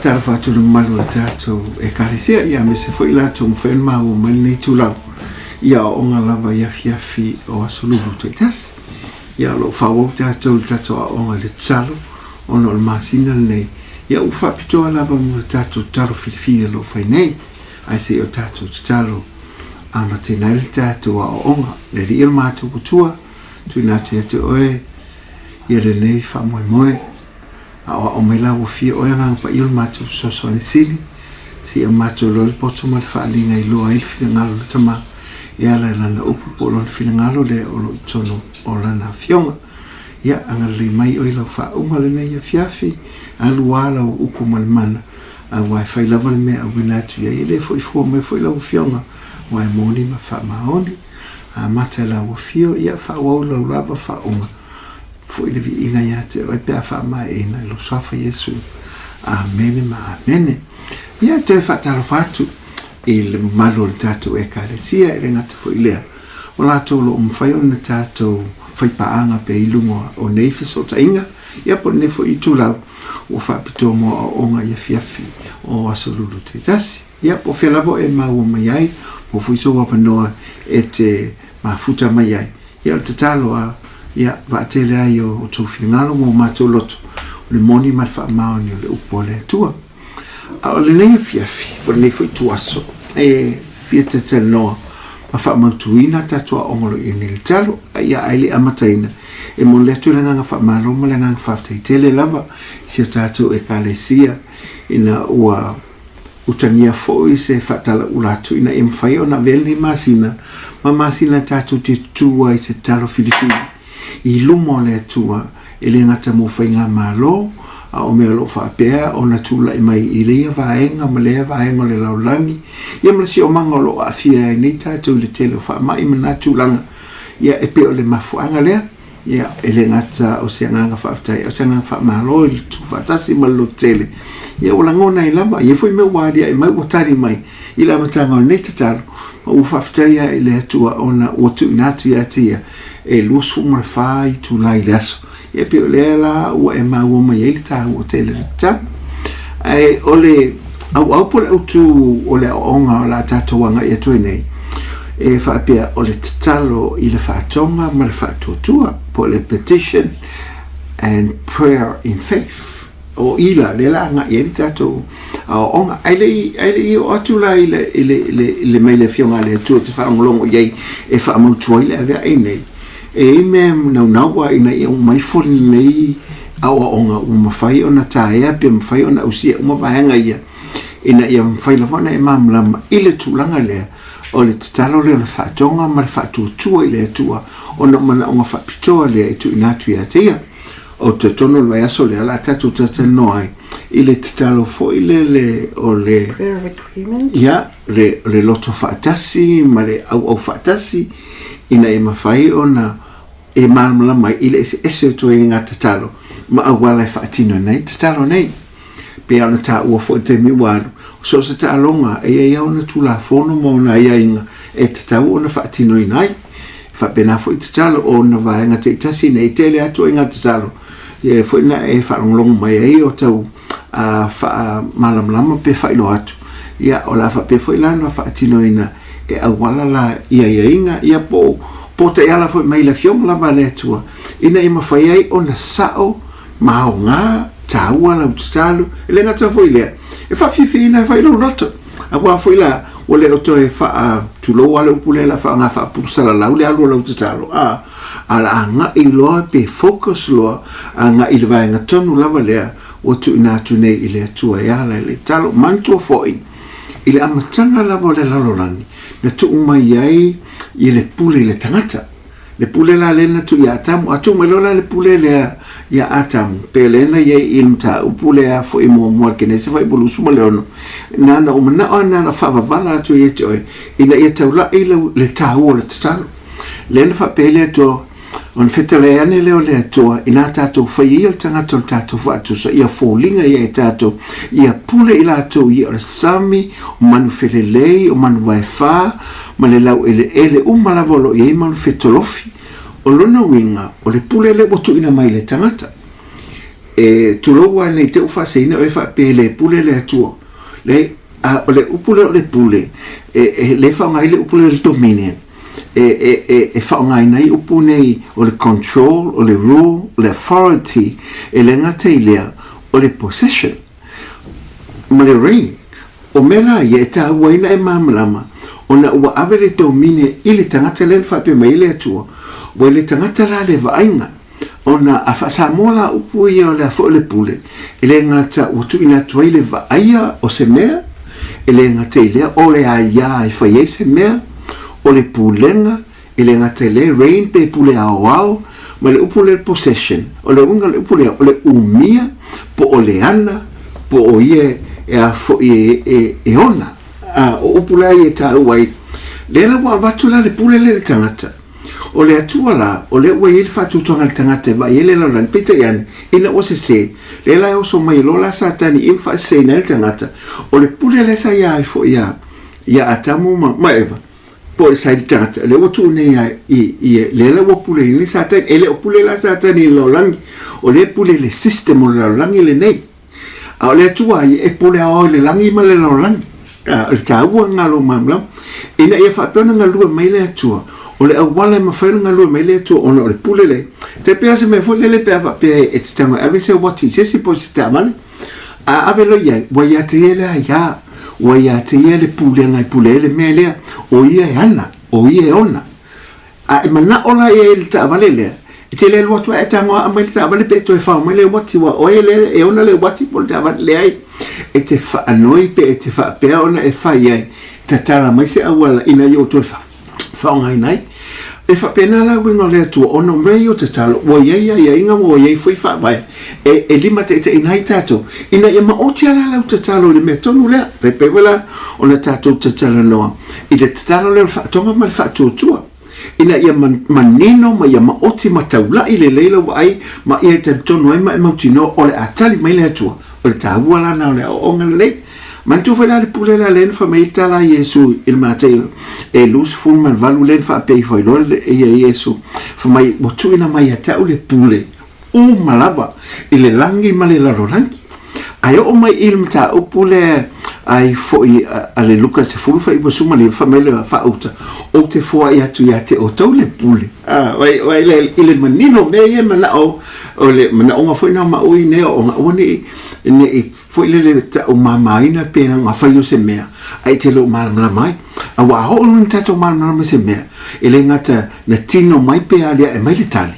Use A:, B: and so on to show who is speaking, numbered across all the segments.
A: faatalofa atu i le mamalu o le tatou Ekalesia, ia aemaise foi i latou ua mafai ona maua mai lenei itulau i aoaoga lava i afiafi o aso Lulu taitasi. Ia o lo o faaauau tatou i le tatou aoaoga i le tatalo ona o le masina lenei, ia ua faapitoa lava mo le tatou tatalo filifili o lo o fai nei. Ae se i o tatou tatalo amataina ai le tatou aoaoga. Le Alii o le matou Atua, tuuina atu ia te oe ia lenei faamoemoe. Aoao mai la ua fia oe Agaga Paia o le matou fesoasoani sili, seia matou iloa le poto ma le faaaliga e iloa ai le finagalo o le Tama e ala i Lana upu po o Lona finagalo lea o lo o i totonu o Lana Afioga. Ia, agalelei mai oe i lau faauuga lenei afiafi, alu a lau upu ma le mana, aua e fai lava le mea e auina atu i ai, e le foi fua mai foi lau Afioga, aua e moni ma faamaoni. Amata i lau afio, ia faaauau lau lava faauuga. Foi le viiga ia te oe pe a faamaeaina i lou Suafa Iesu. Amene ma amene. Ia, e toe faatalofa atu i le mamalu o le tatou Ekalesia, e le gata foi i lea, o latou o lo o mafai ona tatou faipaaga pea i luga o nei fesootaiga, ia po o lenei foi itulau ua faapitoa mo aoaoga i afiafi o aso Lulu taitasi. Ia, po o fea lava o e maua mai ai, po o foi sou avanoa e te mafuta mai ai, Ia, o le tatalo a, ia, vaatele ai o outou finagalo ma o matou loto, o le moni ma le faamaoni o le upu a le Atua. A o lenei afiafi, o lenei foi ituaso, e fia talatalanoa ma faamautuina a tatou aoga o lo o i ai nei i le talo. Ia, ae le i amataina, e momoli atu le agaga faamalo ma le agaga faafetai tele lava i si o tatou Ekalesia ina ua Utagia foi se faatalaula atu ina ia mafai ona avea lenei masina ma masina tatou te tutū ai i se tatalo filifili i luma o le Atua, e le gata mo faigamalo, a o mea o lo o faapea ona tulai mai i leia vaega ma lea vaega o le lalolagi, ia ma le siomaga o lo o aafia ai nei tatou i le tele o faamai ma na tulaga. Ia, e pei o le mafuaaga lea. Ia, e le gata o se agaga faafetai, a o se agaga faamalo i le tuufaatasi ma le lototele. Ia, ua lagona ai lava, e i ai foi mea ua aliae mai, ua tali mai i le amataga o lenei tatalo, ma ua faafetai lava i le Atua ona ua tuuina atu ia te ia e 24 itula i le aso. Ia, e pei o lea la ua e maua mai ai le taua tele o le tatalo. Ae o le auau po o le autu o le aoaoga o le a tatou agai atu ai nei, e faapea o le tatalo i le faatoga ma le faatuatua, po o le petition and prayer in faith. O i la, lea la agai ai le tatou aoaoga. Ae le i, ae le i oo atu la i le, i le, i le, i le mai le Afioga a le Atua e te faalogologo i ai e faamautu ai le aveae nei, E i ai mea e naunau a ina ia uma ifo lenei aoaoga ua mafai ona taea pe mafai ona ausia uma vaega ia ina ia mafai lava ona e malamalama i le tulaga lea o le tatalo lea o le faatoga ma le faatuatua i le Atua ona o manaoga faapitoa lea e tuuina atu ia te ia. Ou te talitonu o le vaiaso lea o le a tatou talatalanoa ai i le tatalo foi lele o le
B: Prayer of agreement.
A: Ia, le, le loto faatasi ma le auau faatasi ina ia mafai ona e malamalama ai i le eseese o ituaiga tatalo ma auala e faatinoina ai tatalo nei. Pei ona taua foi i le taimi ua alu, so o se taaloga e i ai lava ona Tulafono ma ona aiaiga e tatau ona faatinoina ai. E faapena foi tatalo o ona vaega taitasi nei, e tele atu ai ngā tatalo, ia foi na e faalogologo mai ai o tau faamalamalama pe faailoa atu, ia o le a faapea foi la ona faatinoina e auala la i aiaiga, ia po o taiala foi mai le Afioga lava a le Atua, ina ia mafai ai ona sao ma aoga taua lau tatalo, e le gata foi i lea, e faafiafiaina ai foi lou loto. Aua foi la, ua le o toe faa, tulou lava le upu lea, la faaaoga faapulusalalau le alu o lau tatalo, a, a o le a agai loa pe focus loa agai i le vaega tonu lava lea ua tuuina atu nei i le Atua e ala i le tatalo. Manatua foi, i le amataga lava o le lalolagi, na tuu mai ai i le pule i le tagata. Le pule la lea na tuu ia Atamu, a tuu mai loa la le pule lea ia Atamu, pe lea na i ai i le mataupu lea foi muamua i le Kenese 86, na ona ou manao lava na ona faavavala atu ia te oe, ina ia taulai le taua o le tatalo. Lea na faapea ai le Atua, ona fetalai ane lea o le Atua, ina tatou faia ia le tagata o le tatou faatusa, ia foliga ia e tatou, ia pule i latou ia o le sami, o manu felelei, o manu vaefa, ma le laueleele uma lava o lo o i ai manu fetolofi. O lona uiga, o le pule lea ua tuuina mai i le tagata. E tulou lava nei te i ua faaseseina oe faapea e le pule le Atua. Leai, a o le upu lea o le pule, e, e lē faaaoga ai le upu lea o le dominion, e, e, e, e faaaogaina ai upu nei o le control, o le rule, o le authority, e le gata i lea, o le possession ma le reign. O mea la ia e taua ai ona e malamalama, ona ua ave le dominion i le tagata lea na faapea mai ai le Atua, ua i le tagata la le vaaiga, Ona a faa-Samoa la upu ia o le a foi o le pule, e le gata ua tuuina atu ai le vaaia o se mea, e le gata i lea o le aiā e fai ai se mea, o le pulega, e le gata i lea, reign pe pule aoao, ma le upu lea possession, o le uiga o le upu lea, o le umia, po o le ana, po o ia e a foi e ona. A, o upu la ia e taua ai, lea la ua avatu la le pule lea i le tagata, O le Atua la, o lea ua i ai le faatuatuaga i le tagata e vaai ai le lalolagi, peitai ane, ina ua sese, lea la e oso mai loa la Satani i ma faaseseina ai le tagata, o le pule lea sa ia ai foi ia, ia Atamu ma, ma Eva, po o sa i le tagata, lea ua tuu nei ia i, i, lea la ua pule ai Satani, e le o pule la Satani i le lalolagi, o lea e pule i le system o le lalolagi lenei. A o le Atua ia e pule aoao i le lagi ma le lalolagi. A, o le taua lena o lou malamalama. Ina ia faapea ona galue mai le Atua, o le auala e mafai ona galue mai le Atua ona o le pule lea, tai pei o se mea foi lele pe a faapea e te tago e ave se uati i se isi po o se taavale, a ave loa i ai, ua ia te ia le aiā, ua ia te ia le pulega e pule ai le mea lea, o ia e ana, o ia e ona. A e manao la i ai i le taavale lea, e te le alu atu ae e tago aa mai le taavale pe e toe fao mai le uati, ua oe lea e ona le uati po o le taavale. Leai, e te faanoi pe e te faapea ona e fai ai, tatala mai se auala ina ia ou toe faaaogaina ai. E faapena la uiga o le Atua, ona o mea ia o tatalo, ua i ai aiaiga ua i ai foi faavae e, e limataitaiina ai tatou, ina ia maoti lava la lau tatalo i le mea tonu lea. Tai pei foi la ona tatou tatalanoa i le tatalo lea o le faatoga ma le faatuatua, ina ia manino ma ia maoti ma taula'i lelei lau vaai ma ia e talitonu ai ma e mautinoa o le a tali mai le Atua. O le taua la lena o le aoaoga lelei. Manatua foi la le pule lea lea na fai mai ai le tala a Iesu i le Mataio e 28 lea na faapea ifo ai loa ia Iesu, fai mai, Ua tuuina mai ia te au le pule uma lava i le lagi ma le lalolagi. Ae oo mai i le mataupu lea ai foi a le Luka 19, fai mai le faauta, Ou te foai atu ia te outou le pule. A, vai, vai le, i le manino o mea ia e manao, o le manaoga foi na o maʻu i nei aoaoga, aua ne i, ne i foi lele taʻu mamaina pe na fai o se mea, ae te le o malamalama ai. Aua a oo loa ina tatou malamalama i se mea, e le gata na tino mai pe aliae mai le tali,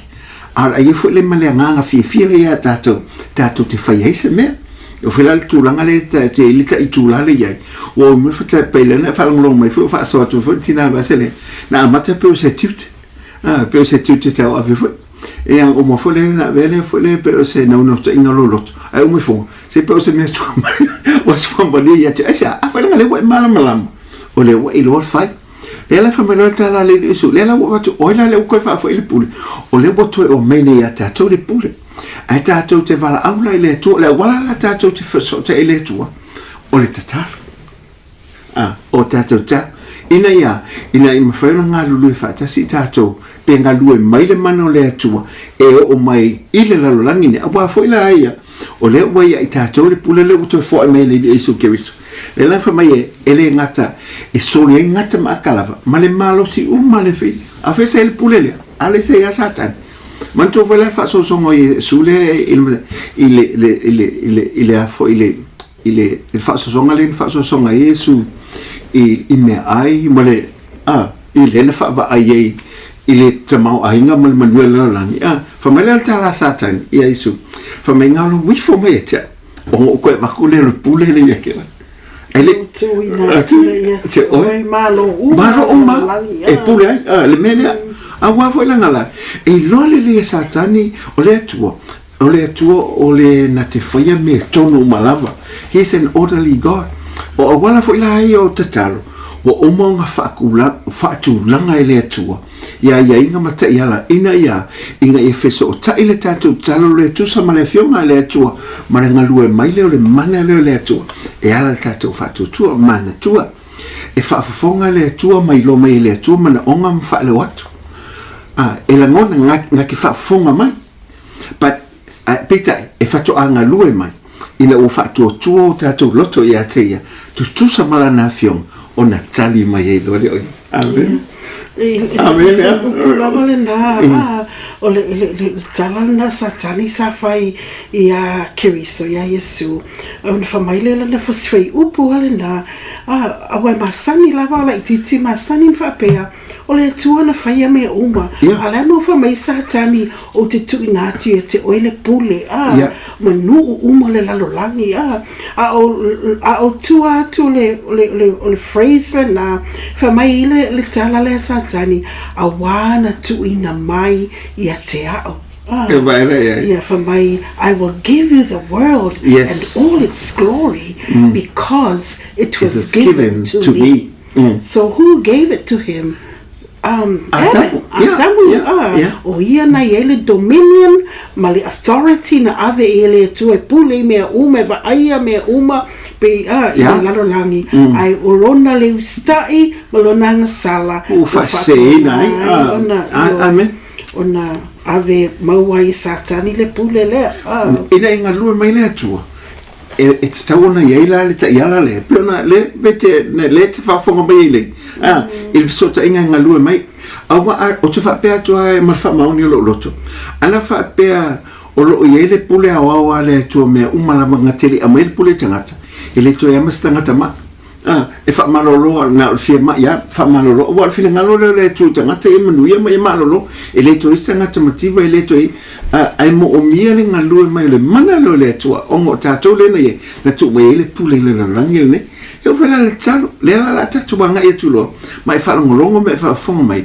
A: A o le a i ai foi le ma le agaga fiafia lea ia tatou, tatou te fai ai se mea. E oo foi la le tulaga lea e te i le tai itula lea i ai, ua ui mai fatai lea na e faalogologo mai foi o faasoa atu foi le tina vase lea, na amata pei o se tiute, a, pei o se tiute tauave foi. E a uma foi lea na avea lea foi lea pei o se naunautaiga o lou loto, ae uma ifoga, se pei o se mea ua suamalie ia te, aisea, afai leaga lea ua e malamalama, o lea ua e iloa le fai. Lea la fai mai loa le tala a le Iesu, lea la ua avatu, o ai la lea ua toe faafoi le pule? O lea ua toe aumai nei ia tatou le pule. Ae tatou te valaau la i le Atua, o le auala la tatou te fesootai i le Atua, o le tatalo. A, o tatou tatalo. Ina ia, ina ia mafai ona galulue faatasi tatou, pe galue mai le mana o le Atua e oo mai i le lalolagi nei. Aua foi la ia, o lea ua ia i tatou le pule lea ua toe foai mai e le Alii Iesu Keriso. Lea la fai mai e, e le gata e soli ai gata ma aka lava, ma le malosi uma le fi. A fe sa i le pule lea, a le sa ia Satani. Manatua foi la le faasoasoaga o Iesu lea i le, i le, i le, i le, i le, i le a foi, i le, i le, i le faasoasoaga lea na faasoasoaga ai Iesu i, i meaai ma le, a, i lea na faavaai ai i le tamaoaiga ma le manuia o le lalolagi. A, fai mai lea o le tala a Satani ia Iesu, fai mai, Galo ifo mai ia te au. Ona ou toe avatu lea o le pule lea ia te oe. E le
B: tuuina atu lea ia te oe, malo
A: uma, malo uma e pule ai, a, le mea lea. Aua foi leaga la, e iloa lelei e Satani, o le Atua, o le Atua o le na te faia mea tonu uma lava. He is an orderly God. O auala foi la ia o tatalo, ua uma ona faatulaga e le Atua i aiaiga ma taiala ina ia, ina ia fesootai le tatou tatalo lea tusa ma le Afioga a le Atua ma le galue mai lea o le mana lea o le Atua e ala le tatou faatuatua manatua e faafofoga le Atua ma iloa mai e le Atua manaoga ma faaleo atu. A, e lagona, na, na te faafofoga mai. But, Ae peitai, e faatoa galue mai ina ua faatuatua o tatou loto ia te ia, tutusa ma lana afioga, ona tali mai ai loa lea o ia. Amene. Amene.
B: Upu lava lena, a, o le, le, le tala lena Satani sa fai ia Keriso, ia Iesu, ona fai mai lea lana fusi upu a lena, a, aua e masani lava laitiiti masani ona faapea, O le Atua na faia mea uma, a o le a mau fai mai Satani, Ou te tuuina atu ia te oe le pule, a, ma nuu uma o le lalolagi, a, a o, a o tua atu o le, o le, o le, o le phrase lena, fai mai ai le, le tala lea a Satani, Auā na tuuina mai ia te au. A,
A: E vaela i ai.
B: ia, fai mai, I will give you the world and all its glory because it was given to me. So who gave it to him? Um, Adam, Adamu, ah, o ia na i ai le dominion ma le authority na ave i e le Atua e pule i mea uma, e vaaia mea uma, pe, ah, i le lalolagi, ae o lona le usitai ma lona agasala,
A: ua faaseseina ai,
B: ah,
A: amen.
B: Ona ave maua ai e Satani le pule lea,
A: ah. Ina i galue mai le Atua, e, e tatau ona i ai la le taiala lea, pei ona le, pe te, ne, le te faafofoga mai ai le, a, i le fesootaiga e galue mai. Aua a, ou te faapea atu lava ma le faamaoni o lou loto, ana faapea o lo o i ai le pule aoao a le Atua mea uma lava gateli'a mai le pule i tagata, e le toe ama se tagata ma'i. A, e faamalolo na o le fia ma'i lava, faamalolo, aua o le finagalo lea o le Atua i tagata ia manuia ma ia malolo, e le toe i ai se tagata mativa, e le toe i ai, a, ae moomia le galue mai o le mana lea o le Atua, ona o tatou lea na i ai, na tuu mai ai le pule i le lalolagi lenei. E oo foi la i le tatalo, lea la o le a tatou agai atu loa, ma e faalogologo ma e faafofoga mai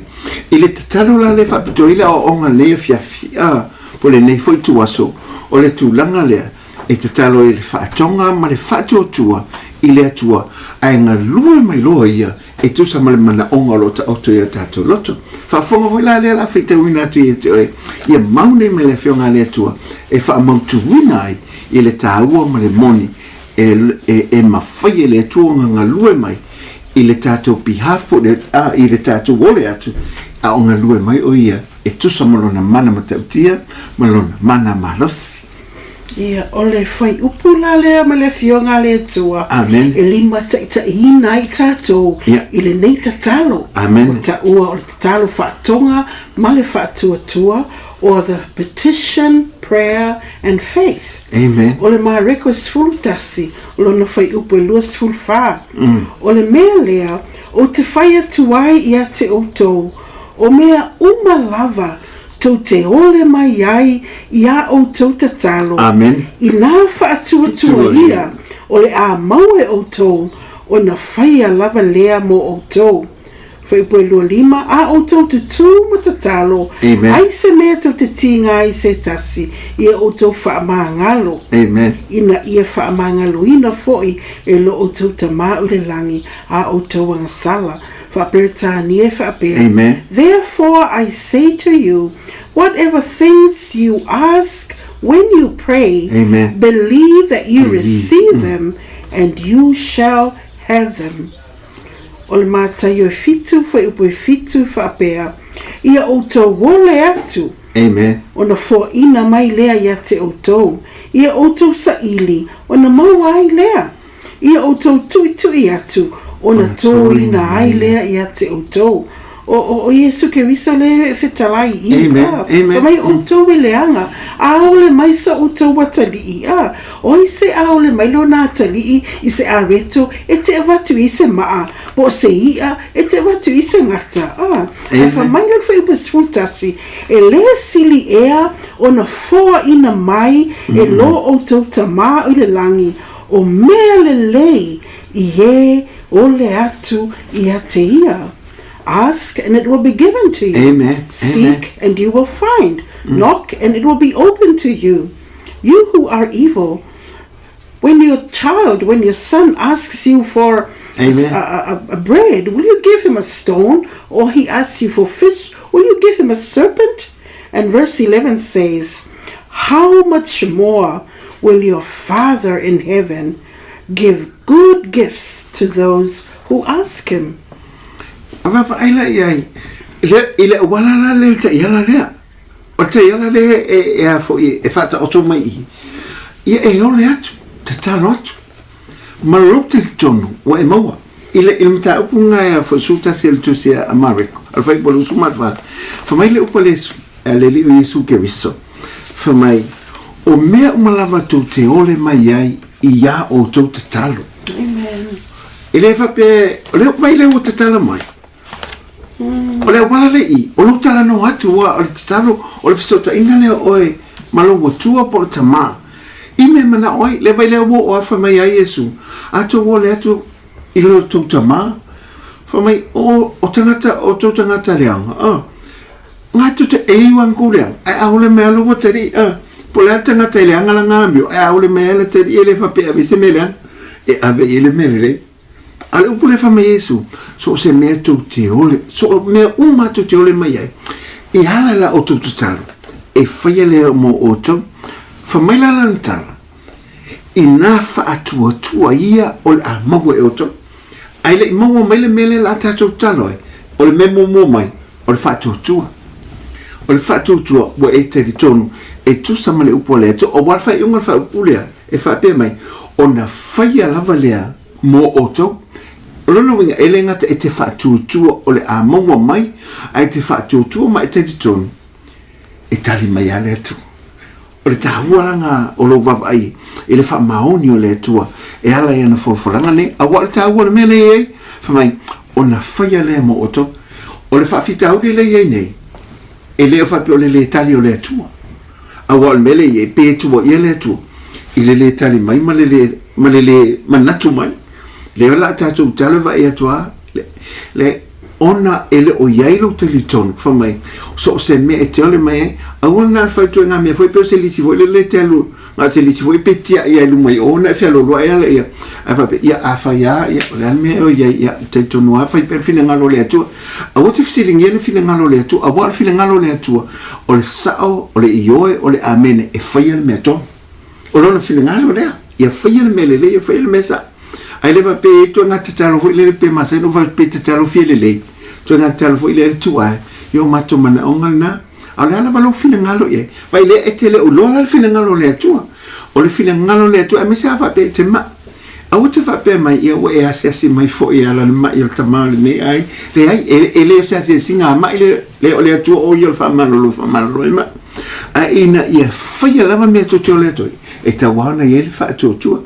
A: i le tatalo la lea e faapitoa ai le aoaoga i lenei afiafi, a, po o lenei foi ituaso, o le tulaga lea, e tatalo ai i le faatoga ma le faatuatua i le Atua, ae galue mai loa ia e tusa ma le manaoga o lo o taoto i a tatou loto. Faafofoga foi la lea o le a faitauina atu ia te oe, ia mau nei mai le Afioga a le Atua e faamautuina ai i le taua ma le moni e, e, e mafai e le Atua ona galue mai i le tatou behalf po le, a, i le tatou ole atu, a o galue mai o ia e tusa ma lona mana matautia ma lona mana malosi.
B: Ia, o le fuaiupu la lea ma le Afioga a le Atua.
A: Amen.
B: E limataitaiina ai tatou
A: yeah.
B: i lenei tatalo.
A: Amen.
B: Ua taua o le tatalo faatoga ma le faatuatua, or the petition, prayer and faith.
A: Amen.
B: O le Mareko e 11, o lona fuaiupu e 24. O le mea lea, ou te fai atu ai ia te outou, o mea uma lava tou te ole mai ai i a outou tatalo,
A: Amen.
B: inā faatuatua ia, o le a maua e outou, ona faia lava lea mo outou. Fuaiupu e 25, A outou tutū ma tatalo,
A: Amen.
B: ai se mea tou te tīga ai se tasi, ia outou faamagalo.
A: Amen.
B: Ina ia faamagaloina foi e lo outou Tama i le lagi a outou agasala. Faa-Peretania e faapea,
A: Amen.
B: Therefore I say to you, whatever things you ask when you pray,
A: Amen.
B: believe that you receive them, and you shall have them. O le Mataio e fitu, fuaiupu e fitu, faapea, Ia outou ole atu,
A: Amen.
B: ona foaina mai lea ia te outou, ia outou saili, ona maua ai lea. Ia outou tuitui atu, ona tōina ai lea ia te outou. O, o, o Iesu Keriso lea e fetalai i,
A: Amen,
B: a,
A: amen.
B: Fai mai outou e leaga, aole mai so outou atalii, a, o ai se aole mai lona atalii i se areto e te avatu i se maa, po o se i'a e te avatu i se gata, a. Ae fai mai le fuaiupu 11, e lē sili ea ona foaina mai e lo outou Tama i le lagi, o mea lelei i e ole atu ia te ia. Ask and it will be given to you.
A: Amen.
B: Seek
A: Amen.
B: and you will find. Knock and it will be opened to you. You who are evil, when your child, when your son asks you for
A: Amen.
B: a, a, a bread, will you give him a stone? Or he asks you for fish, will you give him a serpent? And verse 11 says, How much more will your Father in heaven give good gifts to those who ask him?
A: A vaavaai la i ai, i le, i le auala la lea, le taiala lea. O le taiala lea e, e a foi e faataoto mai i i, ia e ole atu, tatalo atu. Ma lou talitonu ua e maua i le, i le mataupu lena e a foi 11 o le tusi a Mareko, a le Fuaiupu 24, fai mai le upu a le, a le Alii o Iesu Keriso, fai mai, O mea uma lava tou te ole mai ai i ā outou tatalo.
B: Amen.
A: E le faapea, o le vai lea ua tatala mai, O le auala lea i, o lou talanoa atu aua o le tatalo, o le fesootaiga lea o oe ma lou Atua po o le Tama, i mea e manao ai. Le vai lea ua oo lava fai mai ai Iesu, A tou ole atu i lo tou Tama, fai mai, o, o tagata, o tou tagata leaga, a, nga tou te, e iu lava kou leaga, ae a ole mai lava lou atalii, a, po o le a le tagata e leaga lana amio, ae a ole mai lava le atalii e le faapea e ave i se mea leaga, e ave i ai le mea lelei. A o le upu lea fai mai Iesu, so o se mea tou te ole, so o mea uma tou te ole mai ai, e ala i la outou tatalo, e faia lea mo outou. Fai mai la lana tala, Inā faatuatua ia o le a maua e outou. Ae le i maua mai le mea lea o le a tatou tatalo ai, o le mea muamua mai, o le faatuatua. O le faatuatua ua e talitonu e tusa ma le upu a le Atua, aua le faaiuga o le faaupu lea, e faapea mai, ona faia lava lea mo outou. O lona uiga, e le gata e te faatuatua o le a maua mai, ae te faatuatua ma e talitonu e tali mai lava le Atua. O le taua la o lou vaavaai i le faamaoni o le Atua e ala i ana folafolaga nei, aua o le taua o le mea lea e i ai, fai mai, ona faia lea mo outou. O le faafitauli lea e i ai nei, e le o faapea o le lē tali o le Atua, aua o le mea lea e i ai, pe tuuaia le Atua i le lē tali mai ma le lē, ma le lē manatu mai, lea o le a tatou talo e vaai atu lava, le, le, ona e le o i ai lou talitonu, fai mai, so o se mea e te ole mai ai, aua na le fai ituaiga mea foi pei o se lisi foi lele e te alu, na o se lisi foi pe tiai ai i luma i o ona e fealoaloai ai lea, ae faapea, ia a fai lava, ia o le a le mea e o i ai, ia talitonu lava fai pea le finagalo o le Atua. Aua te fesiligia le finagalo o le Atua, aua o le finagalo o le Atua, o le sao, o le ioe, o le amene, e faia le mea tonu. O lona finagalo lea, ia faia le mea lelei, ia faia le mea sao. Ae le faapea e ituaiga tatalo foi lele pe masani ona fai pe tatalo fia lelei, ituaiga tatalo foi lea le tuu ae, ia o matou manaoga lena. A o le a lava lou finagalo i ai? Vaai lea e te le o iloa la le finagalo o le Atua. O le finagalo o le Atua, aemaise a faapea e te mai. Aua te faapea mai, ia ua e asiasi mai foi e ala le mai o le tama o lenei aiga. Leai, e, e le o se asiasiga a mai le, le o le Atua o ia o le faamalolo, faamalolo ai mai. Ae ina ia faia lava mea tou te ole atu ai, e tatau lava ona i ai le faatuatua.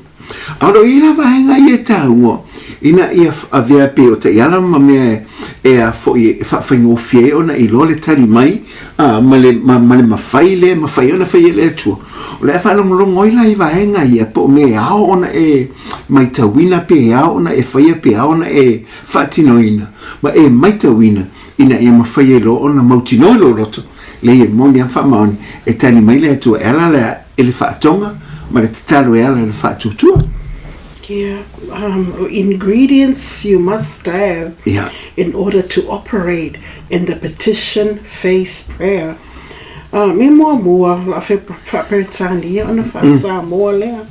A: A o lo o i ai la vaega ia e taua ina ia avea pei o taiala ma mea e a foi e faafaigofie ai ona iloa le tali mai a, ma le, ma, ma le mafai lea e mafai ai ona fai e le Atua. O le a faalogologo ai la i vaega ia po o mea e ao ona e maitauina pe e ao ona e faia pe ao ona e faatinoina ma e maitauina ina ia mafai ai loa ona mautinoa i lou loto leai e moni lava ma faamaoni e tali mai le Atua e ala lea i le faatoga ma le tatalo e ala i le faatuatua.
B: Yeah, ingredients you must have
A: yeah.
B: in order to operate in the petition phase prayer. Me muamua, la faa-Peretania ona faa-Samoa lea.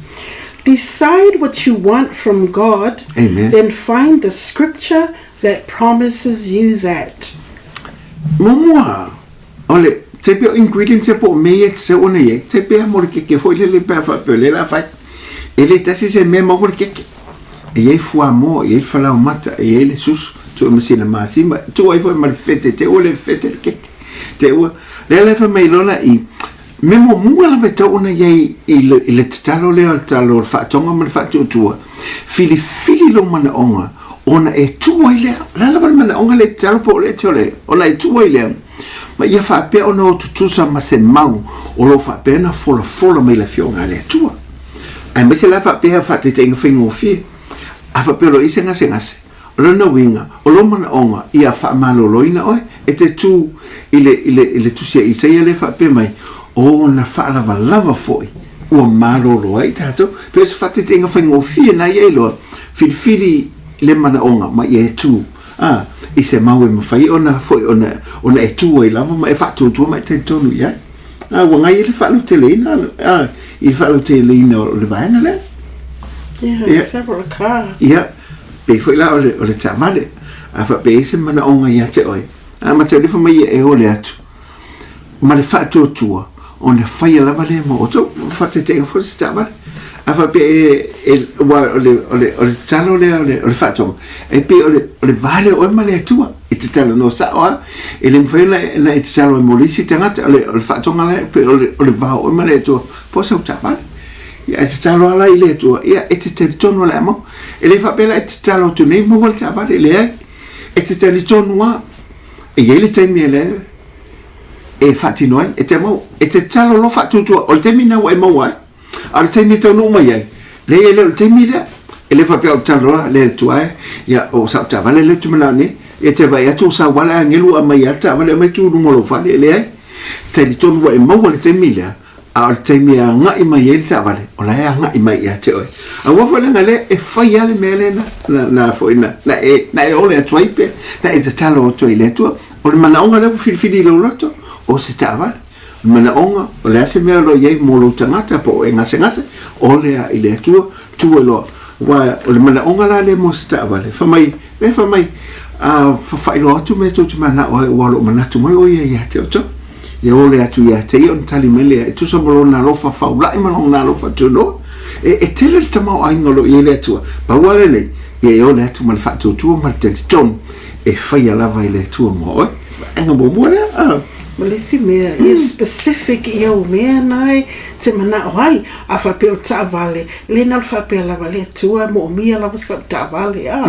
B: Decide what you want from God,
A: Amen.
B: then find the scripture that promises you that.
A: Muamua, o le tai pea o ingredients ia po o mea ia e tatau ona i ai, tai pea mo le keke foi lele pe a faapea o lea o le a fai. E le tasi se mea maua le keke. E i ai fuamoa, e i ai le falaoamata, e i ai le susu, tuu ai ma sina masima, tuu ai foi ma le fete, te ua le fete le keke. Te ua, lea la e fai mai loa la i, mea muamua lava e tatau ona i ai i le, i le tatalo lea o le tatalo o le faatoga ma le faatuatua, filifili lou manaoga ona e tuu ai lea. O le a lava le manaoga lea e tatalo po o le te ole, ona e tuu ai lea, ma ia faapea ona o tutusa ma se mau o lo o faapea ona folafola mai le Afioga a le Atua. Aemaise la faapea faataitaiga faigofie, a faapea o lo o i ai se gasegase, O lona uiga, o lou manaoga ia faamaloloina oe, e te tū i le, i le, i le tusi a Isaia lea e faapea mai, O ona faalavalava foi ua malolo ai tatou. Pei o se faateteina faigofie na ia iloa, filifili le manaoga ma ia e tū, ā, i se mau e mafai ona foi ona, ona e tū ai lava ma e faatuatua ma e talitonu i ai. Ā, ua ngai ai le faalauteleina, ā, i le faalauteleina o le vaega lea.
B: Yeah, yeah. Several car.
A: Yeah. Pei foi la o le, o le taavale. A faapea e i ai se manaoga ia te oe, a ma te alofa mai ia e ole atu. ma le faatuatua ona faia lava lea mo outou. Faataitaiga foi se taavale. A faapea e, e, aua o le, o le, o le tatalo lea o le, o le faatoga, e pei o le, o le va lea o oe ma le Atua. E tatalo no sao lava, e le mafai ona, ona e tatalo ai mo le isi tagata, o le, o le faatoga lea, e pei o le, o le va o oe ma le Atua, po o sau taavale. Ia, e tatalo lava la i le Atua, ia, e te talitonu o le a maua. E le faapea la e tatalo atu nei maua le taavale, leai. E te talitonu lava, e i ai le taimi e le, e faatino ai, e te maua. E te tatalo loa faatuatua, o le taimi lena ua e maua ai. A o le taimi e taunuu mai ai, leai e le o le taimi lea. E le faapea ou te tatalo loa, le Atua e, ia, o sau taavale lea ou te manao nei, ia te vaai atu o sau lava le agelu aumai lava le taavale aumai tu i luga o lou fale, e leai. Talitonu ua e maua le taimi lea, a o le taimi e agai mai ai le taavale, o la e agai mai ia te oe. Aua foi leaga lea e fai lava le mea lea na, na, na foi na, na e, na e ole atu ai pe, na e tatalo atu ai i le Atua. O le manaoga lea ua filifili i lou loto, o se taavale. O le manaoga, o le a se mea o lo o i ai mo lou tagata po o e gasegase, ole a i le Atua, tuu e loa. Aua o le manaoga la lea mo se taavale, fai mai, lea fai mai, a faailoa atu mea tou te manao ai, aua o lo o manatu mai o ia ia te outou. Ia ole atu ia te ia ona tali mai lea, e tusa ma lona alofa faulai ma lona alofa tunoa. E, e tele le tamaoaiga o lo o i ai le Atua. Pau lava lenei, ia e ole atu ma le faatuatua ma le talitonu e faia lava e le Atua mo oe. Vaega muamua lea. Ah.
B: Ma le isi mea, ia specific i au mea na e te manao ai. A faapea o taavale, e le na o le faapea lava le Atua e moomia lava sau taavale, a.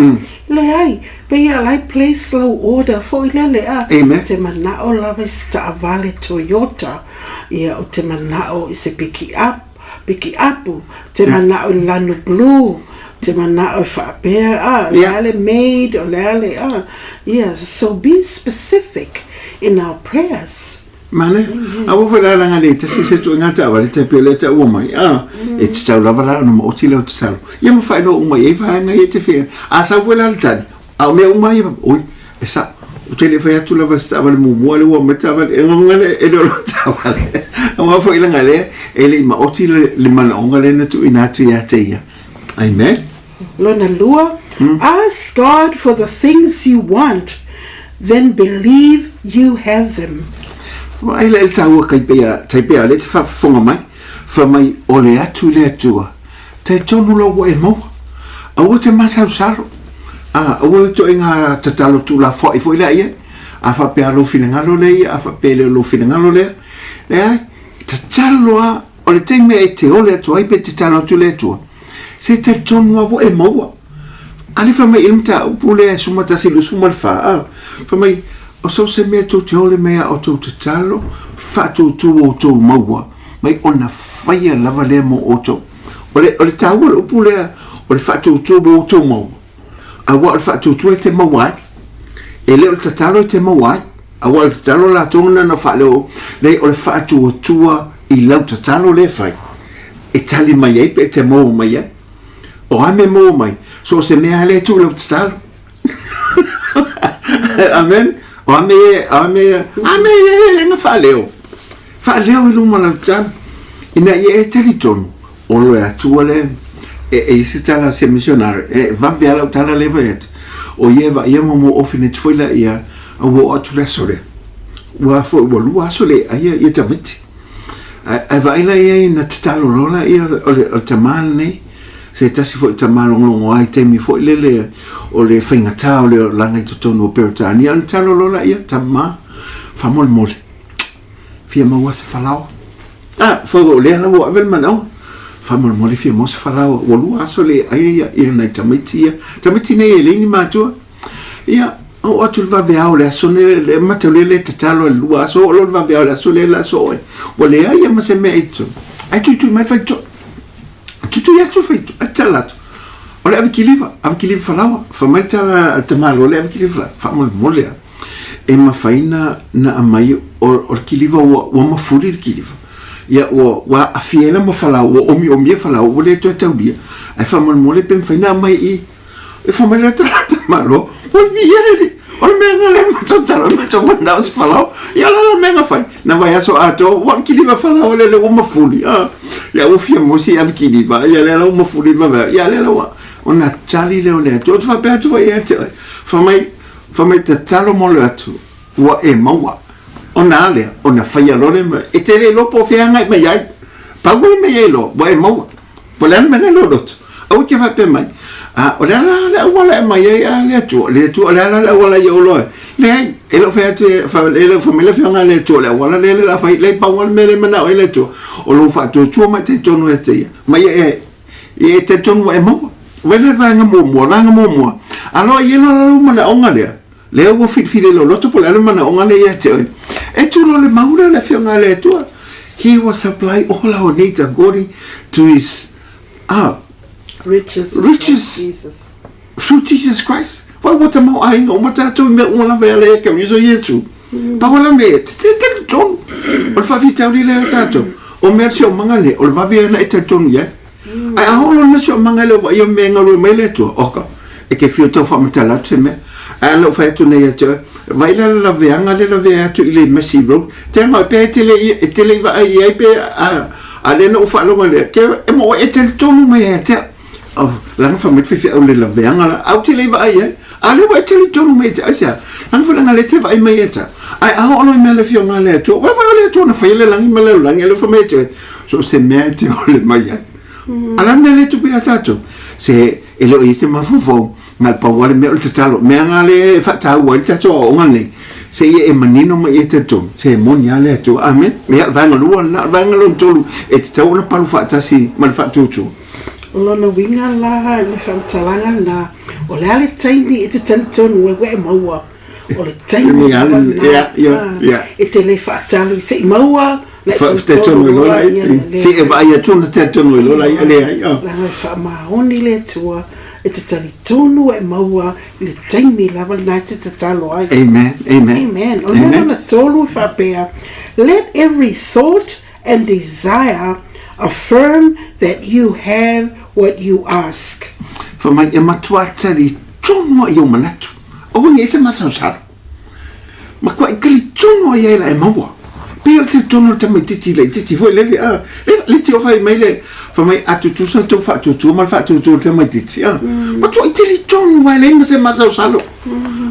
B: Leai, pei a la e place lau order foi lele, a.
A: Amen.
B: Te manao lava i se taavale Toyota, ia ou te manao i se pikiapu, pikiapu, te manao i le lanu blue, te manao e faapea, a, o le a le made, o le a le, a. Ia, so be specific in our prayers.
A: Manaia. Aua foi la leaga le tasi se tuuaiga taavale tai pei o lea taua mai, a, e tatau lava la ona maoti lau tatalo. Ia ma faailoa uma i ai vaega ia e te fia. A sau foi la le tali, a o mea uma ia, oi, e sao, ou te le fai atu lava i se taavale muamua lea ua aumai taavale, e lagona lea e le o lau taavale. Aua foi leaga lea e le i maoti le, le manaoga lea na tuuina atu ia te ia. Amen.
B: Lona lua, ask God for the things you want, then believe you have them.
A: Vaai la i le taua kai pea, tai pea lea te faafofoga mai, fai mai o le atu i le Atua, talitonu loa ua e maua. Aua te masalosalo. A, aua le ituaiga tatalo tuulafoai foi lea i ai. A faapea lou finagalo lea ia, a faapea e le o lou finagalo lea. Leai, tatalo lava, o le taimi e te ole atu ai pe tatalo atu i le Atua, Se talitonu lava ua e maua. A lea fai mai i le mataupu lea e 11 24, a, fai mai, o so o se mea tou te ole mai a outou tatalo, faatoutou outou maua mai ona faia lava lea mo outou. O le, o le taua o le upu lea, o le faatoutou mo outou maua, aua o le faatoutou e te maua ai. E le o le tatalo e te maua ai, aua o le tatalo latou na na faaleo, leai, o le faatuatua i lau tatalo lea e fai, e tali mai ai pe e te maua mai ai. O a mea maua mai, so o se mea lava lea e tuu i lau tatalo. Amen. O a mea, a mea, a mea ia lea lenga faaleo. Faaleo i luma o lau tatalo. Ina ia e talitonu, o le Atua lea, e, e i se tala a se missionary, e vave lava lau tala lea e fai atu, o ia e vaaia mo mo orphanage foi la ia, a ua oo atu le aso lea. Ua foi, ua lua aso le aia ia tamaiti. Ae, ae vaai la i ai na tatalo loa laia o le, o le, o le tamā lenei, se tasi foi tamā logologoa i taimi foi lele o le faigata o le olaga i totonu o Peretania, ona tatalo loa laia, tamā, faamolemole, fia maua se falaoa. A, foi o lea la ua ave le manaoga, faamolemole fia maua se falaoa, ua lua aso le ai ia, ia nai tamaiti ia. Tamaiti nei e leai ni matua. Ia, oo atu le vaveao o le aso nei, le mataulia lea tatalo i le lua aso, oo loa le vaveao o le aso lea le aso oe. Ua leai lava ma se mea i totonu. Ae tuitui mai le faitotoa. Tuitui atu le faitotoa, ae tatala atu. O le ave kiliva, ave kiliva falaoa. Fai mai le tala a le tamaloa lea ave kiliva falaoa, faamolemole lava. E mafai na, na aumai o, o le kiliva ua, ua mafuli le kiliva. Ia, ua, ua aafia ai la ma falaoa, ua omiomi falaoa, ua le toe taulia. Ae faamolemole pe mafai na aumai i E fai mai le tagata malo, oi viia le alii, o le mea lea matou tala, matou manao se falaoa. Ia o le a la mea na fai? Na vaiaso atoa, ua kiliva falaoa lele ua mafuli. Ah, ia ua fia maua se i ave kiliva, ia lea la ua mafuli le vavea. Ia lea la ua, ona tali lea o le Atua. Ou te faapea atu foi ia te oe, fai mai, fai mai tatalo mo le atu, ua e maua. Ona a lea, ona faia loa lea mea. E te le iloa po o fea e agai mai ai. Pau le mea ia iloa, ua e maua. Po o le a le mea na i lou loto. Aua e te faapea mai, A, o le a la le auala e aumai ai a le Atua? Le Atua, o le a la le auala ia ou iloa ai? Leai, e le o fai atu, e le o fai mai le Afioga a le Atua, o le auala lea le la fai, leai, pau lava le mea lea e manao ai le Atua, o lou faatuatua ma e talitonu ia te Ia, ma ia e, ia e talitonu ua e maua. Vaai la le vaega muamua, le vaega muamua, a loa i ai loa la lou manaoga lea, lea ua filifili e lou loto po o le a le manaoga lea ia te oe, e tu loa le mau lea o le Afioga a le Atua, He will supply all our needs according to His ah,
B: riches,
A: riches
B: Jesus.
A: through Jesus Christ. Wai ua tamaoaiga uma tātou i mea uma lava e ala ia Keriso Iesu. Pau ala mea, te te talitonu. O le faafitauli lea tātou. O mea le siomaga lea, o le vave ana e talitonu i ai. Ai a oo loa le siomaga e le o vaaia mea e galue mai le Atua, oka, e ke fia tau faamatala atu se mea. Ae a na ou fai atu nei ia te oe, vaai la le laveaga lea lavea atu i le Massey Road, te aga pea e te le e te le i vaai i ai pe a, a lea na ou faalogo lea, ke e mo e talitonu mai ia te au. Oh, lana fai mai le faifeau i le laveaga la, a ou te le i vaai i ai. A lea ua e talitonu mai ia te au, aisea? Lana fai leaga lea e te vaai mai ia te au. Ae a oo loa i mea a le Afioga a le Atua, vaai vaai o le Atua na faia le lagi ma le lalolagi, a lea ua fai mai ia te oe, so o se mea e te ole mai ai. A la le mea lea e tupu ia tatou? Se e le o i ai se mafaufau, na o le pau lava le mea o le tatalo. Mea na lea e faataua ai le tatou aoaoga lenei, seia e manino ma ia talitonu, se e moni lava le Atua. Amen. Ia, o le vaega lua lena. O le vaega lona tolu, e tatau ona palu faatasi ma le faatuatua.
B: O lona uiga la i le faamatalaga lena, o le a le taimi e te talitonu ai ua e maua? O le taimi lava lena e te le faatali se i maua na e talitonu
A: loa lea. Se i e vaai atu ona talitonu ai loa laia, leai.
B: Leaga e faamaoni le Atua e te talitonu ua e maua i le taimi lava lena e te tatalo ai.
A: Amen, amen.
B: Amen. O le mea lona tolu e faapea, Let every thought and desire affirm that you have what you ask.
A: Fai mai, e matua talitonu ai ou manatu. Aua ne i se masalosalo. Matuai talitonu ai ai la e maua. Pei o le talitonu o le tamaitiiti laitiiti foi lele, a, le, le tio fai mai le, fai mai, a tutusa le tou faatuatua ma le faatuatua o le tamaitiiti, a. Matuai talitonu lava e leai ma se masalosalo.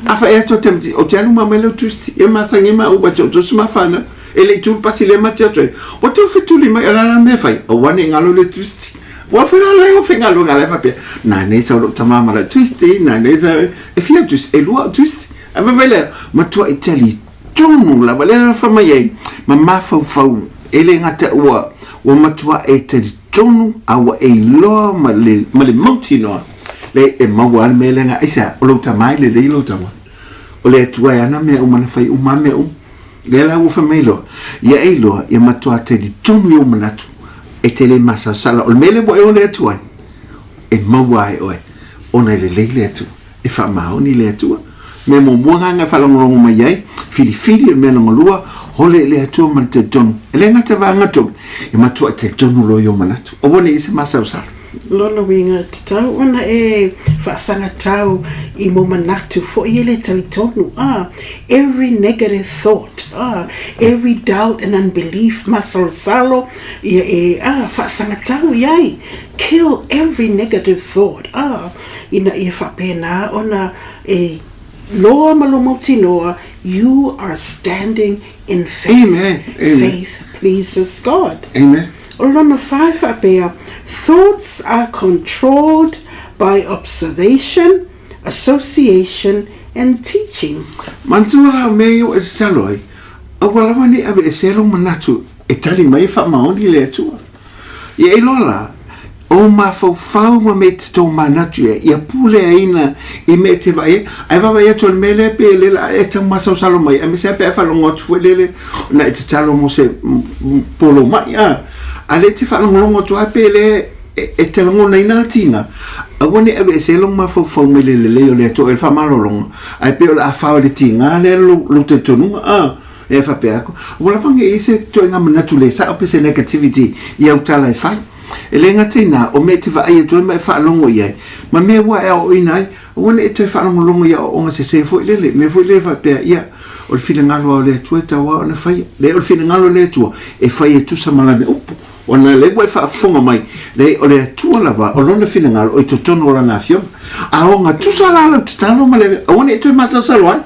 A: A fai atu le tamaitiiti, ou te alu ma aumai lau tusi, e masani ai maua te o tusi ma fanau. E le i tu le pasi lea ma te atu ai, ua tau fetuli mai, o le a la le mea e fai? Aua ne i galo le tusi. Ua fai la lea o faigaluega la e faapea, nanei sau lou tama ma lau tusi, nanei sau, e fia au tusi, e lua au tusi. Ae fai mai lea, matuai talitonu lava, lea fai mai ai, ma mafaufau, e le gata ua, ua matua e talitonu, a ua e iloa ma le, ma le mautinoa, le e maua lava le mea lea na, aisea, o lou tama e lelei lou tama. O le Atua e ana mea uma na fai uma lava mea uma. Lea la ua fai mai loa, ia e iloa, ia matua talitonu i ou manatu, e te le masalosalo. O le mea lea ua e ole atu ai, e maua ai oe, ona e lelei le Atua, e faamaoni le Atua. Mea muamua lena e faalogologo mai ai, filifili, o le mea lona lua, ole i le Atua ma le talitonu. E le gata i vaega tolu, e matua talitonu loa i ou manatu. Aua ne i i ai se masalosalo.
B: Lona uiga, e tatau ona e faasagatau i mau manatu foi e le talitonu, ah, every negative thought, ah, every doubt and unbelief, masalosalo, ia e, ah, faasagatau i ai, kill every negative thought, ah, ina ia faapena ona e loa ma lou mautinoa, you are standing in faith.
A: Amen. Amen.
B: Faith pleases God.
A: Amen.
B: O lona wha e faapea, thoughts are controlled by observation, association and teaching.
A: Manatua la o mea ia ua e tatalo ai, aua lava ne i aveesea lou manatu e tali mai e faamaoni le Atua. Ia e iloa la, o mafaufau ma mea e te tou manatu i ai, ia puleaina i mea e te vaai ai, ae vaavaai atu o le mea lea pei e le la e tau masalosalo mai, aemaise lava pe a e faalogo atu foi lele ona e tatalo mo se polo mai, a, a lea e te faalogologo atu lava pe le e te lagonaina le tiga, aua ne i aveesea lou mafaufau mai le lelei o le Atua i le faamalologa, ae pei o le a fao i le tiga lea lou talitonuga, a. E faapea atu, ua lava nei i ai se ituaiga manatu le sao pe se negativity i au tala e fai. E le gata i na, o mea e te vaai atu ai ma e faalogo i ai, ma mea ua e aoaoina ai, aua ne i e toe faalogologo i aoaoga sese foi lele, mea foi lele faapea, ia, o le finagalo lava o le Atua e tatau lava ona faia. Leai, o le finagalo o le Atua, e fai e tusa ma Lana upu. Ona lea ua e faafofoga mai, leai, o le Atua lava, o Lona finagalo o i totonu o Lana Afioga. A ogatusa la lau tatalo ma le, aua ne i e toe masalosalo ai.